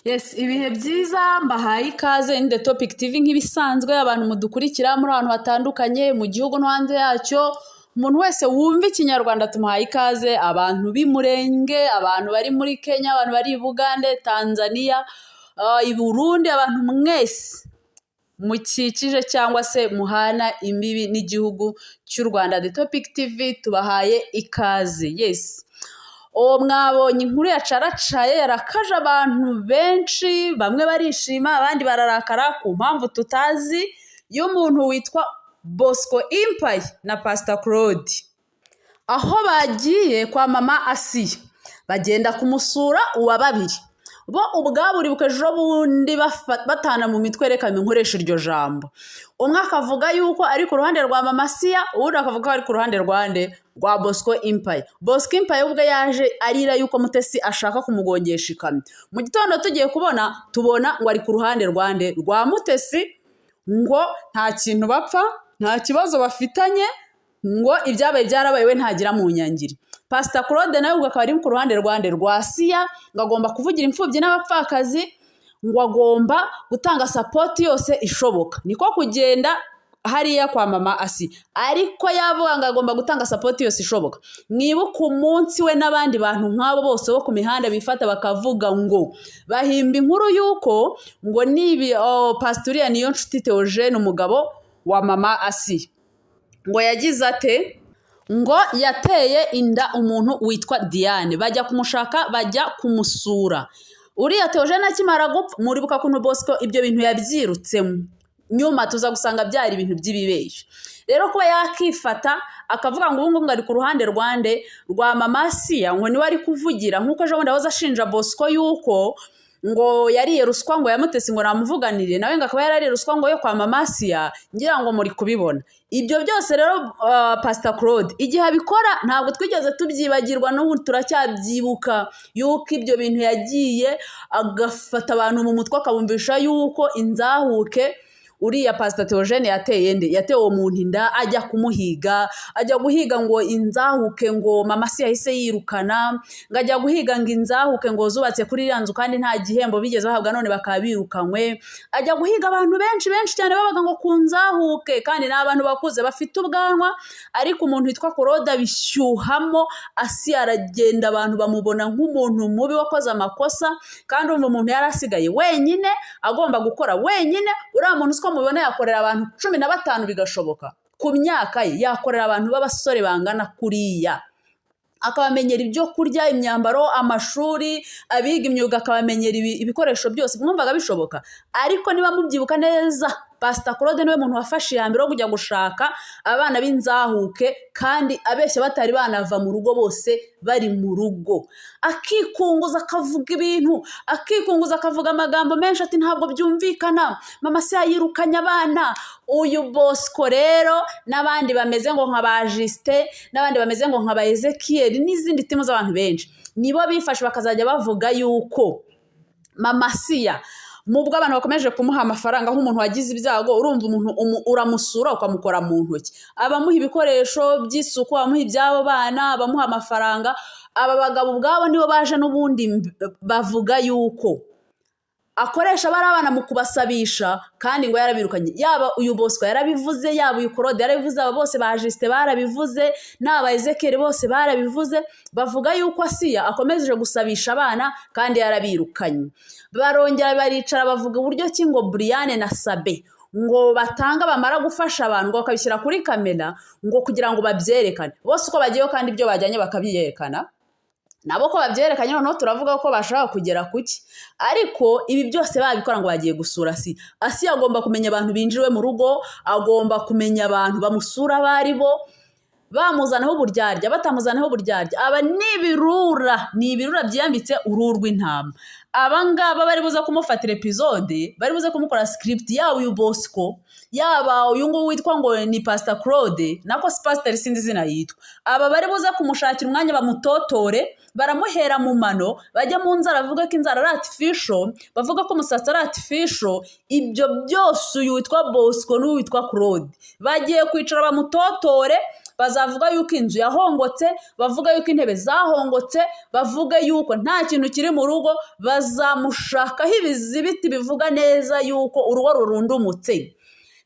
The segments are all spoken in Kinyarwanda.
Yes, ibihe byiza, mbahaye ikaze in The Topic TV nk'ibisanzwe. Abantu mudukurikira muri ahantu hatandukanye mu gihugu no hanze yacyo, umuntu wese wumva Ikinyarwanda tumuhaye ikaze. Abantu b'Imurenge, abantu bari muri Kenya, abantu bari i Bugande, Tanzania, i Burundi, abantu mwese mukikije cyangwa se muhana imbibi n'igihugu cy'u Rwanda, The Topic TV tubahaye ikaze. Yes, uwo mwabonye inkuru yacaracaye, yarakaje abantu benshi, bamwe barishima, abandi bararakara ku mpamvu tutazi, y'umuntu witwa Bosco Empire na Pastor Claude, aho bagiye kwa mama Asiya, bagenda kumusura uwa babiri. Bo ubwabo uribuka ejo bundi batana mu mitwe, reka nkoresha iryo jambo. Umwe akavuga yuko ari ku ruhande rwa mama Asiya, uwundi akavuga ko ari ku ruhande rwande? Rwa Bosco Empire. Bosco Empire ubwe yaje arira yuko Mutesi ashaka kumugongesha ikamyo. Mu gitondo tugiye kubona, tubona ngo ari ku ruhande rwande? Rwa Mutesi, ngo nta kintu bapfa, nta kibazo bafitanye, ngo ibyabaye byarabaye, we ntagira mu nyangiri. Pastor Claude nawe ubwo akaba ari ku ruhande rwande? Rwa Siya, ngo agomba kuvugira imfubyi n'abapfakazi, ngo agomba gutanga support yose ishoboka. Niko kugenda hariya kwa mama Asi, ariko yavuga ngo agomba gutanga support yose ishoboka. Mwibuke umunsi we n'abandi bantu nk'abo bose bo ku mihanda bifata bakavuga ngo bahimba inkuru y'uko ngo nibi, oh, Pasituriya niyo nshuti Theogene, umugabo wa mama Asi, ngo yagize ate? Ngo yateye inda umuntu witwa Diane, bajya kumushaka, bajya kumusura. Uriya Theogene akimara gupfa, muribuka ukuntu Bosco ibyo bintu yabyirutsemo, nyuma tuza gusanga byari ibintu by'ibibeshyo. Rero kuba yakifata akavuga ngo ubu ngubu ngo ari ku ruhande rwande? Rwa mama Siya, ngo niwe ari kuvugira, nk'uko ejo bundi yahoze ashinja Bosco yuko ngo yariye ruswa, ngo yamutesi, ngo namuvuganire nawe, ngo akaba yarariye ruswa ngo yo kwa mama Siya. Ngira ngo muri kubibona ibyo byose. Rero Pastor Claude igihe abikora ntabwo twigeze tubyibagirwa, n'ubu turacyabyibuka yuko ibyo bintu yagiye agafata abantu mu mutwe, akabumvisha yuko inzahuke uriya Pastor Theogene yateye nde? Yatewe uwo muntu inda, ajya kumuhiga, ajya guhiga ngo inzahuke ngo mama si yahise yirukana, ngo ajya guhiga ngo inzahuke ngo zubatse kuri iriya nzu kandi nta gihembo bigeze bahabwa, none bakaba birukanywe. Ajya guhiga abantu benshi benshi cyane babaga ngo ku nzahuke, kandi ni abantu bakuze bafite ubwanwa, ariko umuntu witwa Claude abishyuhamo. Asi aragenda, abantu bamubona nk'umuntu mubi wakoze amakosa, kandi umva umuntu yari asigaye wenyine, agomba gukora wenyine. Uriya muntu siko mubibona, yakorera abantu 15 bigashoboka. Ku myaka ye yakorera abantu b'abasore bangana kuriya, akabamenyera ibyo kurya, imyambaro, amashuri, abiga imyuga, akabamenyera ibikoresho byose. Mwumvaga bishoboka? Ariko niba mubyibuka neza, Pastor Claude niwe muntu wafashe iya mbere wo kujya gushaka abana b'inzahuke, kandi abeshya batari banava mu rugo, bose bari mu rugo, akikunguza akavuga ibintu, akikunguza akavuga amagambo menshi ati: "Ntabwo byumvikana, mama se yirukanye abana." Uyu Bosco rero n'abandi bameze ngo nka ba Justin, n'abandi bameze ngo nka ba Ezekiel, n'izindi team z'abantu benshi, nibo bifashe bakazajya bavuga yuko mama Siya, mubwo abantu bakomeje kumuha amafaranga nk'umuntu wagize ibyago, urumva umuntu uramusura ukamukora mu ntoki, abamuha ibikoresho by'isuku, abamuha iby'abo bana, abamuha amafaranga. Aba bagabo ubwabo nibo baje n'ubundi bavuga yuko akoresha bari abana mu kubasabisha, kandi ngo yarabirukanye. Yaba uyu Bosco yarabivuze, yaba uyu Claude yarabivuze, aba bose ba Justin barabivuze, n'aba Ezekiel bose barabivuze, bavuga yuko Asiya akomeje gusabisha abana kandi yarabirukanye. Barongera baricara bavuga uburyo ki ngo Brian na Sabe ngo batanga, bamara gufasha abantu ngo bakabishyira kuri kamera, ngo kugira ngo babyerekane bose uko bagiyeho, kandi ibyo bajyanye bakabyerekana nabo ko babyerekanye. Noneho turavuga ko bashaka kugera kuki? Ariko ibi byose babikora ngo bagiye gusura Asi. Asi agomba kumenya abantu binjiriwe mu rugo, agomba kumenya abantu bamusura abo ari bo, bamuzanaho uburyarya, batamuzanaho uburyarya. Aba ni ibirura, ni ibirura byiyambitse uruhu rw'intama. Aba ngaba bari buze kumufatira episode, bari buze kumukora script, yaba uyu Bosco, yaba uyu nguyu witwa ngo ni Pastor Claude, nako si Pastor, sinzi izina yitwa. Aba bari buze kumushakira umwanya bamutotore, baramuhera mu mano, bajya mu nzara, bavuga ko inzara ari artificial, bavuga ko umusatsi ari artificial. Ibyo byose uyu witwa Bosco n'uyu witwa Claude bagiye kwicara bamutotore. Bazavuga yuko inzu yahongotse, bavuga yuko intebe zahongotse, bavuga yuko nta kintu kiri mu rugo. Bazamushakaho ibizibiti bivuga neza yuko urugo rurundumutse,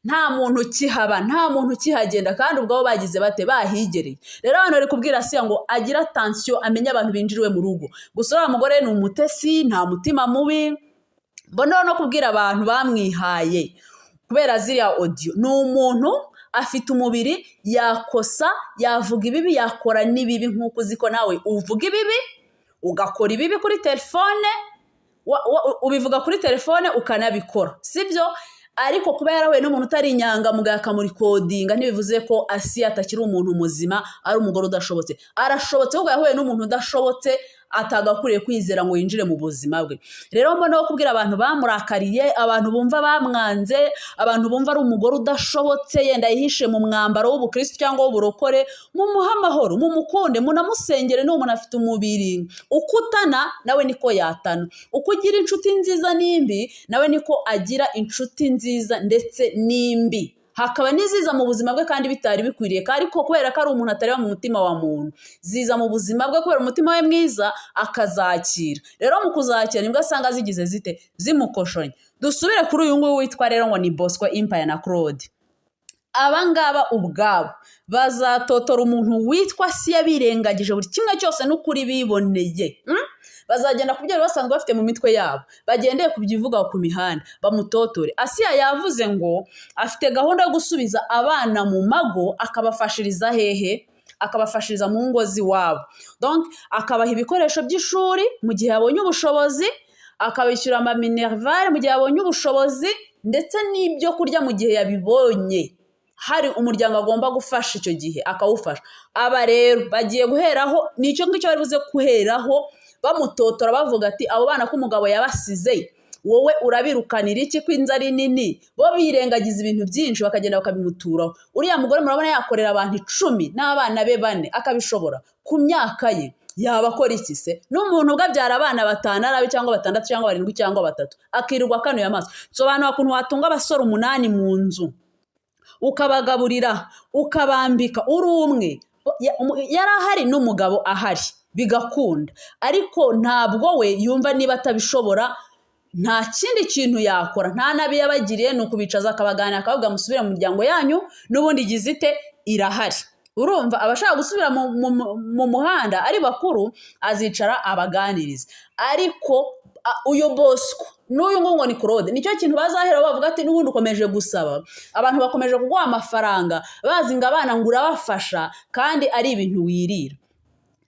nta muntu ukihaba, nta muntu ukihagenda, kandi ubwo bo bagize bate? Bahigereye. Rero abantu bari kubwira Asiya ngo agire attention, amenye abantu binjiriwe mu rugo. Gusa uriya mugore ni umutesi, nta mutima mubi. Mboneho no kubwira abantu bamwihaye kubera ziriya audio: ni umuntu afite umubiri, yakosa, yavuga ibibi, yakora n'ibibi, nk'uko uzi ko nawe uvuga ibibi, ugakora ibibi kuri telefone, ubivuga kuri telefone ukanabikora, sibyo? Ariko kuba yarahuye n'umuntu utari inyangamugayo akamurikodinga, ntibivuze ko Asiya atakiri umuntu muzima, ari umugore udashobotse. Arashobotse, ahubwo yahuye n'umuntu udashobotse atagakwiriye kwizera ngo yinjire mu buzima bwe. Rero mbona kubwira abantu bamurakariye, abantu bumva bamwanze, abantu bumva ari umugore udashobotse, yenda yihishe mu mwambaro w'ubukristo cyangwa w'uburokore, mumuhe amahoro, mumukunde, munamusengere. N'uwo umuntu afite umubiri, uko utana nawe niko yatana, uko ugira inshuti nziza n'imbi nawe niko agira inshuti nziza ndetse n'imbi, hakaba n'iziza mu buzima bwe kandi bitari bikwiriye, ariko kubera ko ari umuntu atareba mu mutima wa muntu, ziza mu buzima bwe kubera umutima we mwiza, akazakira. Rero mu kuzakira nibwo asanga zigize zite? Zimukoshonye. Dusubire kuri uyu nguyu witwa rero ngo ni Bosco Empire na Claude. Aba ngaba ubwabo bazatotora umuntu witwa Siya, birengagije buri kimwe cyose n'ukuri biboneye. Bazagenda ku byo bari basanzwe bafite mu mitwe yabo, bagendeye ku byivuga ku mihanda, bamutotore. Asiya yavuze ngo afite gahunda yo gusubiza abana mu mago, akabafashiriza hehe? Akabafashiriza mu ngo z'iwabo. Donc akabaha ibikoresho by'ishuri mu gihe yabonye ubushobozi, akabishyura amaminerval mu gihe yabonye ubushobozi, ndetse n'ibyo kurya mu gihe yabibonye. Hari umuryango agomba gufasha, icyo gihe akawufasha. Aba rero bagiye guheraho, nicyo ngicyo bari buze guheraho bamutotora, bavuga ati: "Abo bana ko umugabo yabasize, wowe urabirukanira iki ko inzu ari nini?" Bo birengagiza ibintu byinshi, bakagenda bakabimuturaho. Uriya mugore murabona yakorera abantu 10 n'abana be bane akabishobora? Ku myaka ye yaba akora iki se? N'umuntu ubwo abyara abana batanu arabe, cyangwa batandatu, cyangwa barindwi, cyangwa batatu, akirirwa akanuye amaso. Sobanura ukuntu watunga abasore 8 mu nzu, ukabagaburira, ukabambika, uri umwe. Yari ahari n'umugabo ahari bigakunda, ariko ntabwo we yumva niba atabishobora, nta kindi kintu yakora, nta nabi yabagiriye, ni ukubicaza akabaganira, akabavuga: "Musubire mu miryango yanyu, n'ubundi igize ite? Irahari." Urumva abashaka gusubira mu muhanda ari bakuru, azicara abaganiriza. Ariko uyu Bosco n'uyu nguyu ngo ni Claude, nicyo kintu bazahera bavuga ati: "N'ubundi ukomeje gusaba abantu, bakomeje kuguha amafaranga, bazi ngo abana ngo urabafasha, kandi ari ibintu wirira."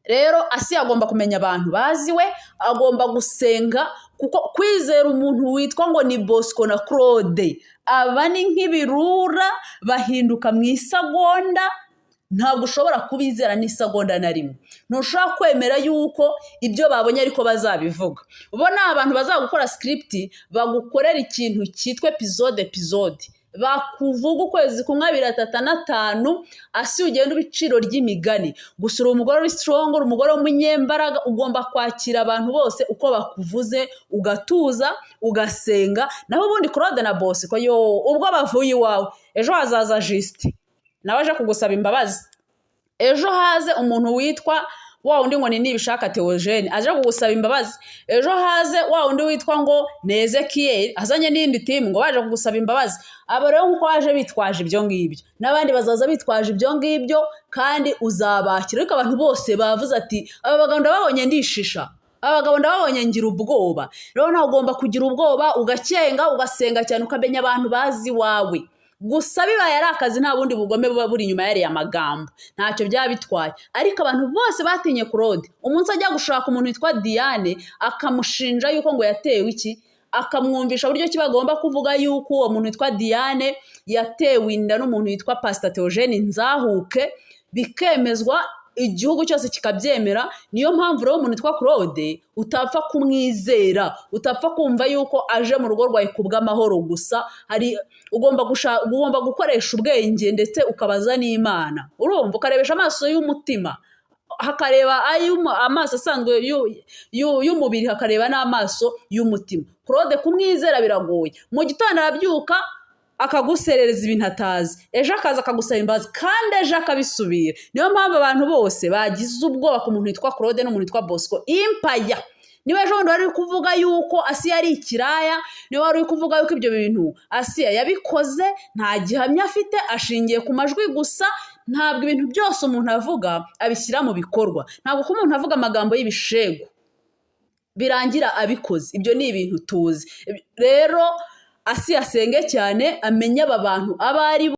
Rero Asiya agomba kumenya abantu bazi we, agomba gusenga, kuko kwizera umuntu witwa ngo ni Bosco na Claude, aba ni nk'ibirura, bahinduka mu isegonda. Ntabwo ushobora kubizera n'isegonda na rimwe. Ntushobora kwemera yuko ibyo babonye ariko bazabivuga. Ubona abantu bazagukora script, bagukorera ikintu cyitwa episode episode, bakuvuga ukwezi kumwe, abiri, atatu n'atanu. Asi ugenda ibiciro ry'imigani. Gusa uri umugore uri strong, uri umugore w'umunyembaraga, ugomba kwakira abantu bose uko bakuvuze, ugatuza, ugasenga. Naho ubundi Claude na Bosco yo, ubwo bavuye iwawe, ejo hazaza Justin nawe aje kugusaba imbabazi, ejo haze umuntu witwa wa wundi ngo ni Nibishaka Theogene aje kugusaba imbabazi, ejo haze wa wundi witwa ngo ni Ezekiyeli azanye n'indi team ngo baje kugusaba imbabazi. Abo rero nk'uko baje bitwaje ibyo ngibyo, n'abandi bazaza bitwaje ibyo ngibyo, kandi uzabakira. Ariko abantu bose bavuze ati: "Aba bagabo ndababonye ndishisha, aba bagabo ndababonye ngira ubwoba." Rero nawe ugomba kugira ubwoba, ugakenga, ugasenga cyane, ukamenya abantu bazi iwawe. Gusa bibaye ari akazi, nta bundi bugome buba buri inyuma y'ariya magambo, ntacyo byaba bitwaye. Ariko abantu bose batinye Claude umunsi ajya gushaka umuntu witwa Diane, akamushinja yuko ngo yatewe iki, akamwumvisha uburyo ki bagomba kuvuga yuko uwo muntu witwa Diane yatewe inda n'umuntu witwa Pastor Theogene Nzahuke, bikemezwa, igihugu cyose kikabyemera. Niyo mpamvu rero umuntu witwa Claude utapfa kumwizera, utapfa kumva yuko aje mu rugo rwawe kubw'amahoro gusa. Hari ugomba gukoresha ubwenge, ndetse ukabaza n'Imana. Urumva, ukarebesha amaso y'umutima, hakareba amaso asanzwe y'umubiri, hakareba n'amaso y'umutima. Claude kumwizera biragoye. Mu gitondo arabyuka. Akaguserereza ibintu atazi, ejo akaza akagusaba imbabazi, kandi ejo akabisubira. Niyo mpamvu abantu bose bagize ubwoba ku muntu witwa Claude n'umuntu witwa Bosco Impaya. Niba ejo bundi wari uri kuvuga yuko Asiya ari ikiraya, niba wari uri kuvuga yuko ibyo bintu Asiya yabikoze, nta gihamya afite, ashingiye ku majwi gusa. Ntabwo ibintu byose umuntu avuga abishyira mu bikorwa. Ntabwo ko umuntu avuga amagambo y'ibishegu birangira abikoze. Ibyo ni ibintu tuzi. Rero Asiya asenge cyane, amenye aba bantu abo ari bo.